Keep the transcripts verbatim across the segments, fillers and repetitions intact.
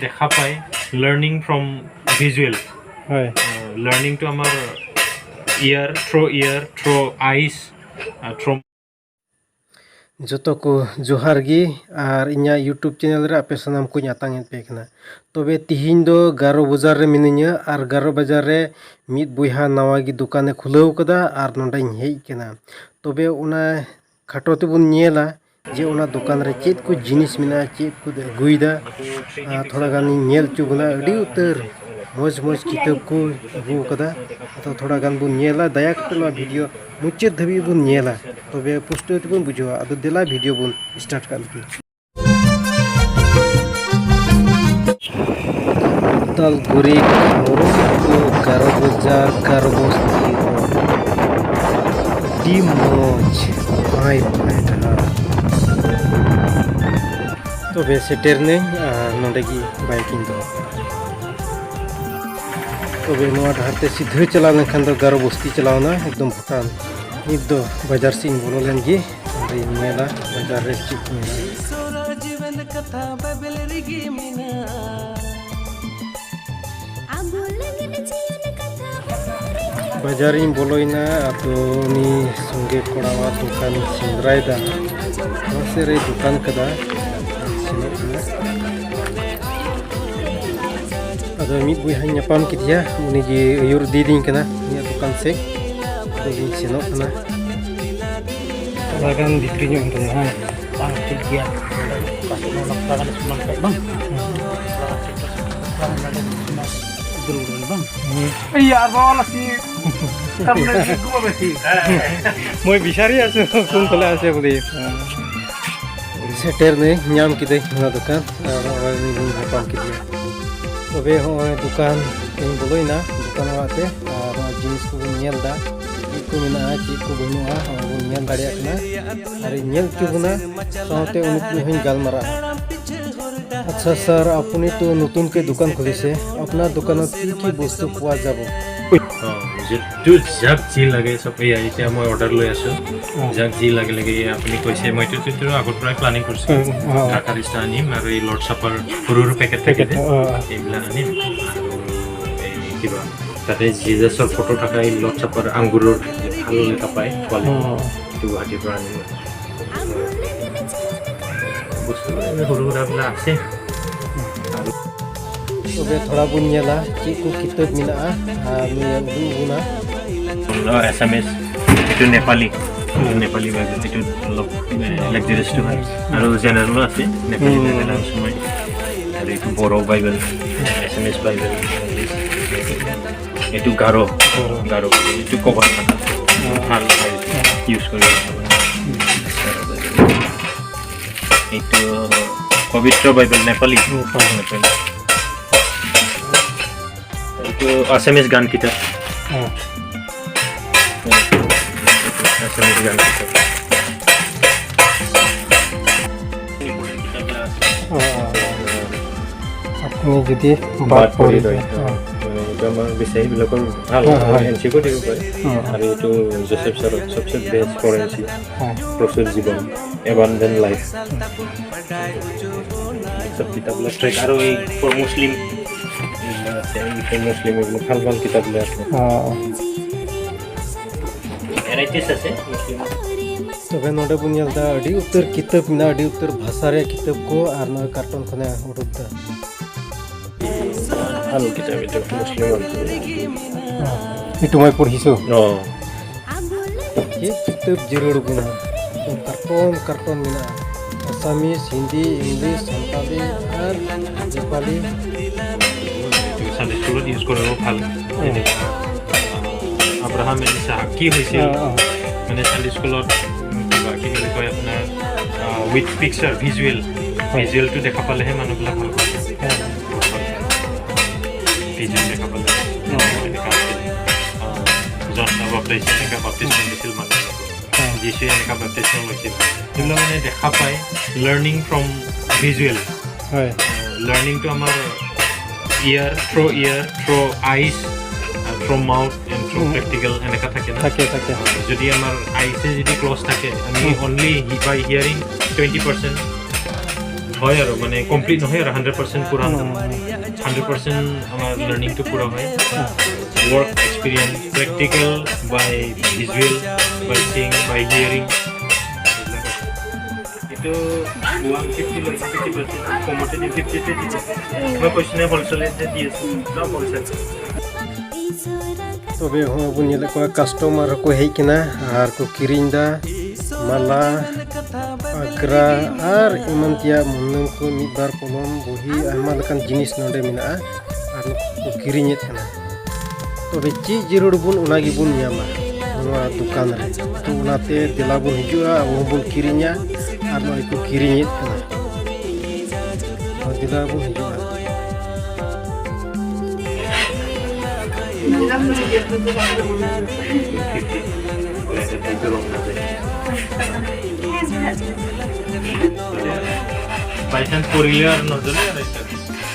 দেখা পায়, learning from visual, হয়। uh, learning to আমাৰ ear, through ear, through eyes, uh, through ᱡᱚᱛᱚ ᱠᱚ ᱡᱚᱦᱟᱨ ᱜᱮ, ᱟᱨ ᱤᱧᱟᱹᱜ YouTube channel ᱨᱮ ᱟᱯᱮ ᱥᱟᱱᱟᱢ ᱠᱚᱧ ᱟᱛᱟᱝ ᱮᱫ ᱯᱮ ᱠᱟᱱᱟ᱾ ᱛᱚᱵᱮ ᱛᱤᱦᱤᱧ ᱫᱚ ᱜᱟᱨᱚ ᱵᱟᱡᱟᱨ ᱨᱮ ᱢᱤᱱᱟᱹᱧᱟ, ᱟᱨ ᱜᱟᱨᱚ ᱵᱟᱡᱟᱨ ᱨᱮ ᱢᱤᱫ ᱵᱚᱭᱦᱟ ᱱᱟᱣᱟ ᱜᱮ ᱫᱚᱠᱟᱱᱮ ᱠᱷᱩᱞᱟᱹᱣ ᱠᱟᱫᱟ, ᱟᱨ ᱱᱚᱸᱰᱮᱧ ᱦᱮᱡ ᱠᱟᱱᱟ᱾ ᱛᱚᱵᱮ ᱚᱱᱟ ᱠᱷᱟᱴᱚ ᱛᱮᱵᱚᱱ ᱧᱮᱞᱟ ᱡᱮ ᱚᱱᱟ ᱫᱚᱠᱟᱱ ᱨᱮ ᱪᱮᱫ ᱠᱚ ᱡᱤᱱᱤᱥ ᱢᱮᱱᱟᱜᱼᱟ, ᱪᱮᱫ ᱠᱚ ᱟᱹᱜᱩᱭᱮᱫᱟ᱾ ᱟᱨ ᱛᱷᱚᱲᱟ ᱜᱟᱱᱤᱧ ᱧᱮᱞ ᱦᱚᱪᱚ ᱵᱚᱱᱟ, ᱟᱹᱰᱤ ᱩᱛᱟᱹᱨ ᱢᱚᱡᱽ ᱢᱚᱡᱽ ᱠᱤᱛᱟᱹᱵ ᱠᱚ ᱟᱹᱜᱩ ᱟᱠᱟᱫᱟ᱾ ᱟᱫᱚ ᱛᱷᱚᱲᱟ ᱜᱟᱱ ᱵᱚᱱ ᱧᱮᱞᱟ, ᱫᱟᱭᱟ ᱠᱟᱛᱮ ᱱᱚᱣᱟ ᱵᱷᱤᱰᱤᱭᱳ ᱢᱩᱪᱟᱹᱫ ᱫᱷᱟᱹᱵᱤᱡ ᱵᱚᱱ ᱧᱮᱞᱟ, ᱛᱚᱵᱮ ᱯᱩᱥᱴᱟᱹᱣ ᱛᱮᱵᱚᱱ ᱵᱩᱡᱷᱟᱹᱣᱟ᱾ ᱟᱫᱚ ᱫᱮᱞᱟ ᱵᱷᱤᱰᱤᱭᱳ ᱵᱚᱱ ᱥᱴᱟᱨᱴ ᱠᱟᱜ ᱞᱮᱜᱮ᱾ ᱛᱟᱞᱜᱩᱨᱤ ᱠᱷᱚᱨᱚᱜᱽᱯᱩᱨ ᱜᱟᱨᱚ ᱵᱟᱡᱟᱨ ᱜᱟᱨᱚ ᱵᱚᱥᱛᱤ ᱨᱳᱰ᱾ ᱟᱹᱰᱤ ᱢᱚᱡᱽ ᱯᱟᱭ ᱯᱟᱭ ᱰᱟᱦᱟᱨ᱾ ᱛᱚᱵᱮ ᱥᱮᱴᱮᱨ ᱱᱟᱹᱧ, ᱟᱨ ᱱᱚᱸᱰᱮ ᱜᱮ ᱵᱟᱭᱤᱠ ᱤᱧ ᱫᱚᱦᱚ ᱠᱟᱜᱼᱟ᱾ ᱛᱚᱵᱮ ᱱᱚᱣᱟ ᱰᱟᱦᱟᱨ ᱛᱮ ᱥᱤᱫᱷᱟᱹ ᱪᱟᱞᱟᱣ ᱞᱮᱱᱠᱷᱟᱱ ᱫᱚ ᱜᱟᱨᱚ ᱵᱚᱥᱛᱤ ᱪᱟᱞᱟᱣᱱᱟ, ᱮᱠᱫᱚᱢ ᱵᱷᱩᱴᱟᱱ᱾ ᱱᱤᱛ ᱫᱚ ᱵᱟᱡᱟᱨ ᱥᱮᱫ ᱤᱧ ᱵᱚᱞᱚ ᱞᱮᱱ ᱜᱮ, ᱚᱸᱰᱮᱧ ᱧᱮᱞᱟ ᱵᱟᱡᱟᱨ ᱨᱮ ᱪᱮᱫ ᱠᱚ ᱢᱮᱱᱟᱜᱼᱟ᱾ ᱥᱚᱨᱚᱡᱤᱵᱮᱱ ᱠᱟᱛᱷᱟ ᱵᱟᱭᱵᱮᱞ ᱨᱮᱜᱮ ᱢᱮᱱᱟᱜᱼᱟ᱾ ᱟᱵᱚ ᱞᱟᱹᱜᱤᱫ ᱡᱤᱭᱚᱱ ᱠᱟᱛᱷᱟ ᱚᱱᱟ ᱨᱮᱜᱮ᱾ ᱵᱟᱡᱟᱨᱤᱧ ᱵᱚᱞᱚᱭᱮᱱᱟ, ᱟᱫᱚ ᱩᱱᱤ ᱥᱚᱸᱜᱮ ᱠᱚᱲᱟᱣᱟᱜ ᱫᱚᱠᱟᱱᱤᱧ ᱥᱮᱸᱫᱽᱨᱟᱭᱮᱫᱟ᱾ ᱱᱟᱥᱮ ᱨᱮ ᱫᱚᱠᱟᱱ ᱠᱟᱫᱟ, ᱥᱮᱱᱚᱜ ᱠᱟᱱᱟ᱾ ᱟᱫᱚ ᱢᱤᱫ ᱵᱚᱭᱦᱟᱧ ᱧᱟᱯᱟᱢ ᱠᱮᱫᱮᱭᱟ, ᱩᱱᱤᱜᱮ ᱟᱹᱭᱩᱨ ᱤᱫᱤᱭᱤᱫᱤᱧ ᱠᱟᱱᱟ ᱩᱱᱤᱭᱟᱜ ᱫᱚᱠᱟᱱ ᱥᱮᱫ᱾ ᱟᱫᱚ ᱞᱤᱧ ᱥᱮᱱᱚᱜ ᱠᱟᱱᱟ᱾ ᱛᱷᱚᱲᱟ ᱜᱟᱱ ᱵᱷᱤᱛᱨᱤ ᱧᱚᱜ ᱮᱱ ᱛᱟᱵᱚᱱᱟ, ᱦᱮᱸ᱾ ᱵᱟᱝ ᱴᱷᱤᱠ ᱜᱮᱭᱟ᱾ ᱱᱚᱰᱮ ᱚᱠᱟ ᱥᱮᱫ ᱦᱚᱸ ᱵᱟᱯᱞᱟ ᱜᱟᱱ ᱥᱚᱢᱟᱱ ᱠᱷᱟᱡ ᱵᱟᱝ? ᱵᱟᱝ ᱴᱷᱤᱠ ᱜᱮᱭᱟ᱾ ᱵᱟᱝ ᱜᱟᱱ ᱥᱚᱢᱟᱱ᱾ ᱫᱩᱨᱩᱢ ᱨᱮ ᱵᱟᱝ? ᱦᱮᱸ᱾ ᱤᱭᱟᱹ, ᱟᱨ ᱵᱟᱵᱟ ᱚᱱᱟ ᱥᱤ-, ᱛᱟᱨ ᱢᱟᱱᱮ ᱜᱩᱜᱩ ᱵᱟᱵᱮ ᱥᱤ᱾ ᱢᱚᱭ ᱵᱤᱥᱟᱨᱤ ᱟᱥᱮ ᱠᱩᱱ ᱠᱚᱞᱮ ᱟᱥᱮ ᱵᱚᱞᱮ᱾ ᱥᱮᱴᱮᱨ ᱱᱟᱹᱧ, ᱧᱟᱢ ᱠᱤᱫᱟᱹᱧ ᱚᱱᱟ ᱫᱚᱠᱟᱱ, ᱟᱨ ᱱᱚᱜᱼᱚᱭ ᱩᱱᱤ ᱦᱚᱸᱧ ᱧᱟᱯᱟᱢ ᱠᱮᱫᱮᱭᱟ᱾ ᱛᱚᱵᱮ ᱦᱚᱸᱜᱼᱚᱭ ᱫᱚᱠᱟᱱ ᱤᱧ ᱵᱚᱞᱚᱭᱮᱱᱟ, ᱫᱚᱠᱟᱱ ᱚᱲᱟᱜ ᱛᱮ, ᱟᱨ ᱱᱚᱣᱟ ᱡᱤᱱᱤᱥ ᱠᱚᱵᱚᱱ ᱧᱮᱞ ᱮᱫᱟ, ᱪᱮᱫ ᱠᱚ ᱢᱮᱱᱟᱜᱼᱟ, ᱪᱮᱫ ᱠᱚ ᱵᱟᱹᱱᱩᱜᱼᱟ, ᱚᱱᱟ ᱵᱚᱱ ᱧᱮᱞ ᱫᱟᱲᱮᱭᱟᱜ ᱠᱟᱱᱟ᱾ ᱟᱨᱤᱧ ᱧᱮᱞ ᱦᱚᱪᱚ ᱵᱚᱱᱟ, ᱥᱟᱶᱛᱮ ᱩᱱᱠᱩ ᱦᱚᱸᱧ ᱜᱟᱞᱢᱟᱨᱟᱜᱼᱟ᱾ আচ্ছা স্যার, আপুনি তো নতুনকৈ দোকান খুলিছে, আপোনাৰ দোকানত কি কি বস্তু পোৱা যাব? যিটো যাক যি লাগে চব, এয়া এতিয়া মই অৰ্ডাৰ লৈ আছোঁ। যাক যি লাগে লাগে, এয়া আপুনি কৈছে, মইতো এইটো আগৰ পৰাই প্লেনিং কৰিছোঁ। কাকাৰিষ্টা আনিম আৰু এই লৰ্ড চাপাৰ সৰু সৰু পেকেট থাকে যে, এইবিলাক আনিম। আৰু এই কিবা তাতে জিজাছৰ ফটো থকা এই লৰ্ড চাপাৰ আংগুৰৰ ভাল এটা পায় কোৱালিটি, এইটো গুৱাহাটীৰ পৰা আনিম। বস্তু সৰু সুৰাবিলাক আছে। ᱛᱚᱵᱮ ᱛᱷᱚᱲᱟ ᱵᱚᱱ ᱧᱮᱞᱟ ᱪᱮᱫ ᱠᱚ ᱠᱤᱛᱟᱹᱵ ᱢᱮᱱᱟᱜᱼᱟ᱾ ᱟᱨ ᱱᱤᱭᱟᱹ ᱩᱫᱩᱜ ᱵᱚᱱᱟ᱾ ᱮᱥ ᱮᱢ ᱮᱥ, এইটো নেপালী, এইটো নেপালী বাইবেল, এইটো অলপ লাক্সাৰিয়াছটো হয়। আৰু জেনেৰেলো আছে, নেপালী বাইবেল আৰু সময়। আৰু এইটো Bodo Bible, S M S Bible, এইটো গাৰো, গাৰো, এইটো কভাৰ ভাল, ইউজ কৰিব। এইটো পবিত্ৰ বাইবেল নেপালী। নেপালী। এইটো আছামিজ গান কিতাপ। আছামিজ গান কিতাপ। আপুনি যদি বাদ পৰি যায়, মানে এইটো আমাৰ বিচাৰীবিলাকৰ ভাল, হয়, হয়। এন চি ও দিব পাৰে। আৰু এইটো জোচেফ ছাৰৰ চবচে বেষ্ট ফৰেঞ্চিক প্ৰচুৰ জীৱন, এবাণ্ডেণ্ট লাইফ। চব কিতাপবিলাক ট্ৰেক আৰু এই ফৰ মুছলিম, এইবিলাক আছে, এই ফৰ মুছলিম, এইবিলাক ভাল ভাল কিতাপবিলাক আছে। ᱚ᱾ ᱵᱷᱮᱨᱟᱭᱴᱤᱥ ᱟᱪᱷᱮ, ᱢᱩᱥᱞᱤᱢ᱾ ᱛᱚᱵᱮ ᱱᱚᱰᱮ ᱵᱚᱱ ᱧᱮᱞ ᱮᱫᱟ, ᱟᱹᱰᱤ ᱩᱛᱟᱹᱨ ᱠᱤᱛᱟᱹᱵ ᱢᱮᱱᱟᱜᱼᱟ, ᱟᱹᱰᱤ ᱩᱛᱟᱹᱨ ᱵᱷᱟᱥᱟ ᱨᱮᱭᱟᱜ ᱠᱤᱛᱟᱹᱵ ᱠᱚ, ᱟᱨ ᱱᱚᱜᱼᱚᱭ ᱠᱟᱨᱴᱚᱱ ᱠᱷᱚᱱᱮ ᱩᱰᱩᱠ ᱮᱫᱟ᱾ ভাল কিতাপ এইটো, মুছলিম। এইটো মই পঢ়িছোঁ। ᱪᱮᱫ ᱠᱤᱛᱟᱹᱵ ᱡᱟᱹᱨᱩᱲ ᱵᱚᱱᱟ? ᱠᱟᱨᱴᱚᱱ ᱠᱟᱨᱴᱚᱱ ᱢᱮᱱᱟᱜᱼᱟ᱾ ᱟᱥᱟᱢᱤᱡ, ᱦᱤᱱᱫᱤ, ᱤᱝᱞᱤᱥ, ᱥᱟᱱᱛᱟᱞᱤ ᱟᱨ ᱱᱮᱯᱟᱞᱤ᱾ ᱥᱟᱱᱰᱮ ᱥᱠᱩᱞ ᱨᱮ ᱤᱭᱩᱡᱽ ᱠᱚᱨᱮ ᱦᱚᱸ ᱵᱷᱟᱞ᱾ ᱦᱮᱸ᱾ আব্ৰাহাম এলিছা কি হৈছিল? অ, অ। মানে চানডে স্কুলত কিবা কি বুলি কয় আপোনাৰ, আহ, উইথ পিকচাৰ, ভিজুৱেল, হয়। ভিজুৱেলটো দেখা পালেহে মানুহবিলাক ভাল পায়। হয়। ভিজুৱেল দেখা পালে। অ। এনেকুৱা আছিল। আহ, জন বাপ্তিষ্ট এনেকুৱা বাপ্তিষ্ট দিছিল মানুহ। হয়। যীশুৱে এনেকুৱা বাপ্তিষ্ট লৈছিল। এইবিলাক মানে দেখা পায়, লাৰ্ণিং ফ্ৰম ভিজুৱেল। হয়। লাৰ্ণিংটো আমাৰ ইয়েৰ, থ্ৰ' ইয়েৰ, থ্ৰ' আইজ, আৰু from mouth and from hmm. Practical এনেকা থাকে না? থাকে থাকে। যদি আমাৰ আইছে যদি ক্লজ থাকে, আমি hmm. Only by hearing twenty percent হয় আৰু, মানে কমপ্লিট নহয় আৰু হাণ্ড্ৰেড পাৰ্চেণ্ট পূৰা হুম। নহয়। হাণ্ড্ৰেড পাৰ্চেণ্ট আমাৰ লাৰ্ণিংটো পূৰা হয়। Work experience, practical, by visual, by seeing, by hearing. এইটো ওৱান ফিফটি লৈছে, ফিফটি পাৰ্চেণ্ট কমতে দিম, ফিফটি দিছে। মই কৈছোঁ নে, হ'লচেলতে দি আছোঁ, একদম হ'লচেল। ᱛᱚᱵᱮ ᱦᱚᱸ ᱵᱚᱱ ᱧᱮᱞᱮᱫ ᱠᱚᱣᱟ, ᱠᱟᱥᱴᱚᱢᱟᱨ ᱦᱚᱸᱠᱚ ᱦᱮᱡ ᱠᱟᱱᱟ ᱟᱨ ᱠᱚ ᱠᱤᱨᱤᱧ ᱫᱟ ᱢᱟᱞᱟ, ᱟᱜᱽᱨᱟ ᱟᱨ ᱮᱢᱟᱱ ᱛᱮᱭᱟᱜ ᱢᱩᱱᱫᱟᱹᱢ ᱠᱚ, ᱢᱤᱫ ᱵᱟᱨ ᱠᱚᱞᱚᱢ, ᱵᱩᱦᱤ, ᱟᱭᱢᱟ ᱞᱮᱠᱟᱱ ᱡᱤᱱᱤᱥ ᱱᱚᱰᱮ ᱢᱮᱱᱟᱜᱼᱟ ᱟᱨ ᱱᱩᱠᱩ ᱠᱚ ᱠᱤᱨᱤᱧᱮᱫ ᱠᱟᱱᱟ᱾ ᱛᱚᱵᱮ ᱪᱮᱫ ᱡᱟᱹᱨᱩᱲ ᱵᱚᱱ, ᱚᱱᱟ ᱜᱮᱵᱚᱱ ᱧᱟᱢᱟ ᱱᱚᱣᱟ ᱫᱚᱠᱟᱱ ᱨᱮ᱾ ᱛᱚ ᱚᱱᱟᱛᱮ ᱫᱮᱞᱟ ᱵᱚᱱ ᱦᱤᱡᱩᱜᱼᱟ, ᱟᱵᱚ ᱦᱚᱸᱵᱚᱱ ᱠᱤᱨᱤᱧᱟ ᱟᱨ ᱱᱚᱜᱼᱚᱭ ᱠᱚ ᱠᱤᱨᱤᱧᱮᱫ ᱠᱟᱱᱟ᱾ ᱛᱚ ᱫᱮᱞᱟ ᱵᱚᱱ ᱦᱤᱡᱩᱜᱼᱟ᱾ বাই চান্স পৰিলে আৰু নজ্বলে আৰু এতিয়া।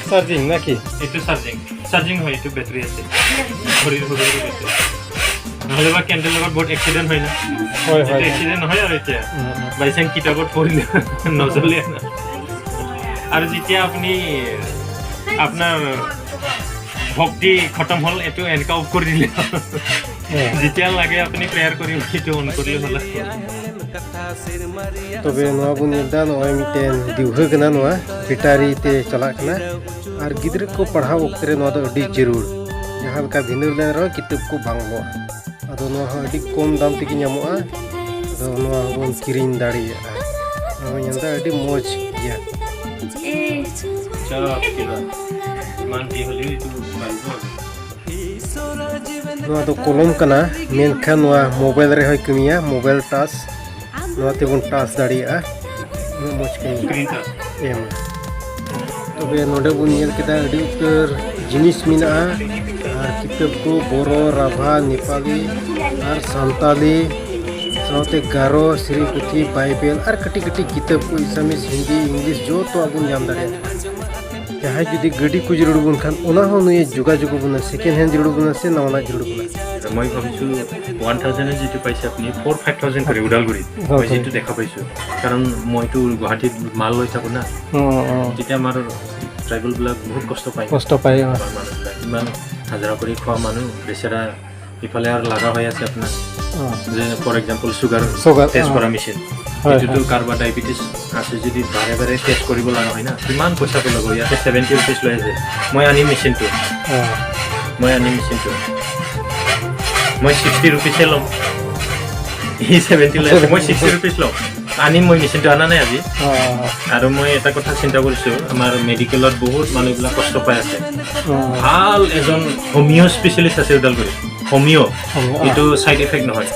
চাৰ্জিং নাকি? এইটো চাৰ্জিং, চাৰ্জিং হয়, এইটো বেটাৰী আছে। ঘড়ীৰ ঘড়ীৰ বেটাৰী। নহ'লে বা কেণ্ডেল লগত বহুত এক্সিডেণ্ট হয় না? হয় হয়। এক্সিডেণ্ট নহয় আৰু এতিয়া। উম, উম। বাই চান্স কিতাপত পঢ়িলে নজ্বলে না। আৰু যেতিয়া আপুনি আপোনাৰ ভক্তি খতম হ'ল, এইটো এনেকা অফ কৰি দিলে। ᱦᱮᱸ᱾ যেতিয়া লাগে আপুনি প্ৰেয়াৰ কৰিব, এইটো অন কৰিলে হ'ল আৰু। ᱛᱚᱵᱮ ᱱᱚᱣᱟ ᱵᱚᱱ ᱧᱮᱞ ᱮᱫᱟ, ᱱᱚᱜᱼᱚᱭ ᱢᱤᱫᱴᱮᱱ ᱫᱤᱣᱦᱟᱹ ᱠᱟᱱᱟ, ᱱᱚᱣᱟ ᱵᱮᱴᱟᱨᱤ ᱛᱮ ᱪᱟᱞᱟᱜ ᱠᱟᱱᱟ᱾ ᱟᱨ ᱜᱤᱫᱽᱨᱟᱹ ᱠᱚ ᱯᱟᱲᱦᱟᱣ ᱚᱠᱛᱮ ᱨᱮ ᱱᱚᱣᱟ ᱫᱚ ᱟᱹᱰᱤ ᱡᱟᱹᱨᱩᱲ᱾ ᱡᱟᱦᱟᱸ ᱞᱮᱠᱟ ᱵᱷᱤᱸᱫᱟᱹᱲ ᱞᱮᱱ ᱨᱮᱦᱚᱸ ᱠᱤᱛᱟᱹᱵ ᱠᱚ ᱵᱟᱝ ᱞᱚᱜᱼᱟ᱾ ᱟᱫᱚ ᱱᱚᱣᱟ ᱦᱚᱸ ᱟᱹᱰᱤ ᱠᱚᱢ ᱫᱟᱢ ᱛᱮᱜᱮ ᱧᱟᱢᱚᱜᱼᱟ᱾ ᱟᱫᱚ ᱱᱚᱣᱟ ᱦᱚᱸᱵᱚᱱ ᱠᱤᱨᱤᱧ ᱫᱟᱲᱮᱭᱟᱜᱼᱟ᱾ ᱱᱚᱣᱟ ᱵᱚᱱ ᱧᱮᱞ ᱮᱫᱟ, ᱟᱹᱰᱤ ᱢᱚᱡᱽ ᱜᱮᱭᱟ᱾ আচ্ছা, কিবা? ইমান কি হ'লেও এইটো মানিব। ᱱᱚᱣᱟ ᱫᱚ ᱠᱚᱞᱚᱢ ᱠᱟᱱᱟ, ᱢᱮᱱᱠᱷᱟᱱ ᱱᱚᱣᱟ ᱢᱳᱵᱟᱭᱤᱞ ᱨᱮᱦᱚᱸᱭ ᱠᱟᱹᱢᱤᱭᱟ, ᱢᱳᱵᱟᱭᱤᱞ ᱴᱟᱪ᱾ ᱱᱚᱣᱟ ᱛᱮᱵᱚᱱ ᱴᱟᱪ ᱫᱟᱲᱮᱭᱟᱜᱼᱟ᱾ ᱩᱱᱟᱹᱜ ᱢᱚᱡᱽ ᱠᱟᱹᱢᱤ ᱥᱠᱨᱤᱱ ᱴᱟᱪ᱾ ᱮᱢᱟ᱾ ᱛᱚᱵᱮ ᱱᱚᱰᱮ ᱵᱚᱱ ᱧᱮᱞ ᱠᱮᱫᱟ, ᱟᱹᱰᱤ ᱩᱛᱟᱹᱨ ᱡᱤᱱᱤᱥ ᱢᱮᱱᱟᱜᱼᱟ᱾ ᱟᱨ ᱠᱤᱛᱟᱹᱵ ᱠᱚ ᱵᱳᱨᱳ, ᱨᱟᱵᱷᱟ, ᱱᱮᱯᱟᱞᱤ ᱟᱨ ᱥᱟᱱᱛᱟᱞᱤ, ᱥᱟᱶᱛᱮ ᱜᱟᱨᱚ, ᱥᱮᱨᱮᱧ ᱯᱩᱛᱷᱤ, ᱵᱟᱭᱵᱮᱞ ᱟᱨ ᱠᱟᱹᱴᱤᱡ ᱠᱟᱹᱴᱤᱡ ᱠᱤᱛᱟᱹᱵ ᱠᱚ, ᱮᱥᱟᱢᱤᱥ, ᱦᱤᱱᱫᱤ, ᱤᱝᱞᱤᱥ, ᱡᱚᱛᱚᱣᱟᱜ ᱵᱚᱱ ᱧᱟᱢ ᱫᱟᱲᱮᱭᱟᱜᱼᱟ᱾ ᱡᱟᱦᱟᱸᱭ ᱡᱩᱫᱤ ᱜᱟᱹᱰᱤ ᱠᱚ ᱡᱟᱹᱨᱩᱲ ᱵᱚᱱ ᱠᱷᱟᱱ, ᱚᱱᱟ ᱦᱚᱸ ᱱᱩᱭᱮ ᱡᱳᱜᱟᱡᱳᱜᱽ ᱵᱚᱱᱟ, ᱥᱮᱠᱮᱱᱰ ᱦᱮᱱᱰ ᱡᱟᱹᱨᱩᱲ ᱵᱚᱱᱟ ᱥᱮ ᱱᱟᱣᱟᱱᱟᱜ ᱡᱟᱹᱨᱩᱲ ᱵᱚᱱᱟ? মই ভাবিছোঁ ওৱান থাউজেণ্ডে যিটো পাইছে আপুনি, ফ'ৰ ফাইভ থাউজেণ্ড কৰি ওদালগুৰি। মই যিটো দেখা পাইছোঁ, কাৰণ মইতো গুৱাহাটীত মাল লৈ থাকোঁ না। তেতিয়া আমাৰ ট্ৰাইবেলবিলাক বহুত কষ্ট পায়। কষ্ট পায়, অ। আমাৰ মানুহবিলাক ইমান হাজিৰা কৰি খোৱা মানুহ, বেচেৰা। ইফালে আৰু লগা হৈ আছে আপোনাৰ, অ। যে for example sugar sugar, test অ। কৰা মেচিন। হয়, এইটোতো হয়। কাৰোবাৰ ডায়েবেটিছ আছে যদি বাৰে বাৰে টেষ্ট কৰিব লগা হয় না, কিমান পইচা ল'ব? ইয়াতে ছেভেণ্টি ৰুপিজ লৈ আছে। মই আনিম মেচিনটো। অ। মই আনিম মেচিনটো। মই ছিক্সটি ৰুপিজহে ল'ম। সি ছেভেণ্টি লৈ আছে, মই ছিক্সটি ৰুপিজ ল'ম। আনিম মই মেচিনটো, অনা নাই আজি। অ। আৰু মই এটা কথা চিন্তা কৰিছোঁ, আমাৰ মেডিকেলত বহুত মানুহবিলাক কষ্ট পাই আছে। অ। ভাল এজন হোমিঅ' স্পেচিয়েলিষ্ট আছে ওদালগুৰিত। হোমিঅ', হোমিঅ', অ। এইটো ছাইড ইফেক্ট নহয়।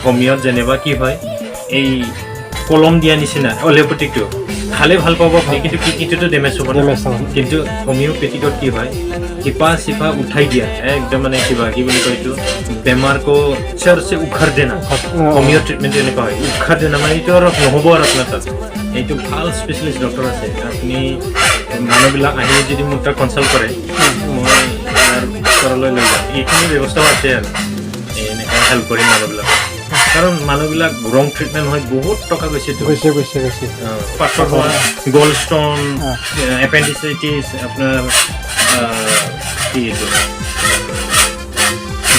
হোমিঅ'ত যেনিবা কি হয়, এই কলম দিয়া নিচিনা এল'পেথিকটো খালে ভাল পাব আপুনি, কিন্তু কিডনীটোতো ডেমেজ হ'ব ন। ডেমেজ হ'ব। কিন্তু হোমিঅ'পেথিকত কি হয়, শিপা চিপা উঠাই দিয়া, একদম মানে কিবা কি বুলি কয় এইটো, বেমাৰ কো জৰ চে উখাৰ দেনা। উখাৰ, অ। হোমিঅ' ট্ৰিটমেণ্ট এনেকুৱা হয়, উখাৰ দেনা মানে এইটো আৰু নহ'ব আৰু আপোনাৰ তাত। এইটো ভাল স্পেচিয়েলিষ্ট ডক্টৰ আছে, আপুনি মানুহবিলাক আহি যদি মোৰ তাত কনচাল্ট কৰে, মই তাৰ ওচৰলৈ লৈ যাম। এইখিনি ব্যৱস্থাও আছে আৰু, এই এনেকৈ হেল্প কৰিম মানুহবিলাকক। কাৰণ মানুহবিলাক ৰং ট্ৰিটমেণ্ট হয়, বহুত টকা গৈছেতো। গৈছে, গৈছে, গৈছে। অ, পাথৰ হোৱা, গল্ড ষ্টন, অ। এপেণ্ডিচাইটিছ, আপোনাৰ, আহ, কি এইটো,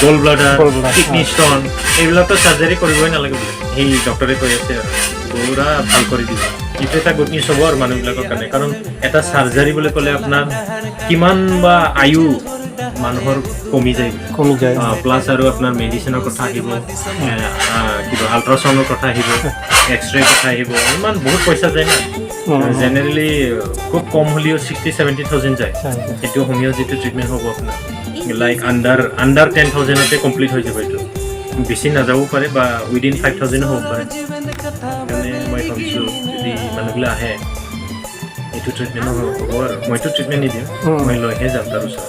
গল ব্লাডাৰ, গল ব্লাডাৰ, কিডনী অ। ষ্টন, এইবিলাকতো চাৰ্জাৰী কৰিবই নালাগে বুলি সেই ডক্টৰে কৈ আছে আৰু। পুৰা ভাল কৰি দিব। এইটো এটা গুড নিউজ হ'ব আৰু মানুহবিলাকৰ কাৰণে, কাৰণ এটা চাৰ্জাৰী বুলি ক'লে আপোনাৰ কিমান বা আয়ু মানুহৰ কমি যায়। কমি যায়। অ, প্লাছ আৰু আপোনাৰ মেডিচিনৰ কথা আহিব, এ, আ, কিবা আল্ট্ৰাচাউণ্ডৰ কথা আহিব, এক্সৰে কথা আহিব, ইমান বহুত পইচা যায় না। উম, উম। জেনেৰেলি খুব কম হ'লেও ছিক্সটি ছেভেণ্টি থাউজেণ্ড যায়। হয়, হয়। এইটো হোমিঅ' যিটো ট্ৰিটমেণ্ট হ'ব আপোনাৰ, লাইক আণ্ডাৰ, আণ্ডাৰ টেন থাউজেণ্ডতে কমপ্লিট হৈ যাব এইটো। বেছি নাযাবও পাৰে বা উইদিন ফাইভ থাউজেণ্ডো হ'ব পাৰে। সেইকাৰণে মই ভাবিছোঁ যদি মানুহবিলাক আহে, এইটো ট্ৰিটমেণ্ট হ'ব আৰু। মইতো ট্ৰিটমেণ্ট নিদিওঁ, উম। মই লৈহে যাম তাৰ ওচৰত।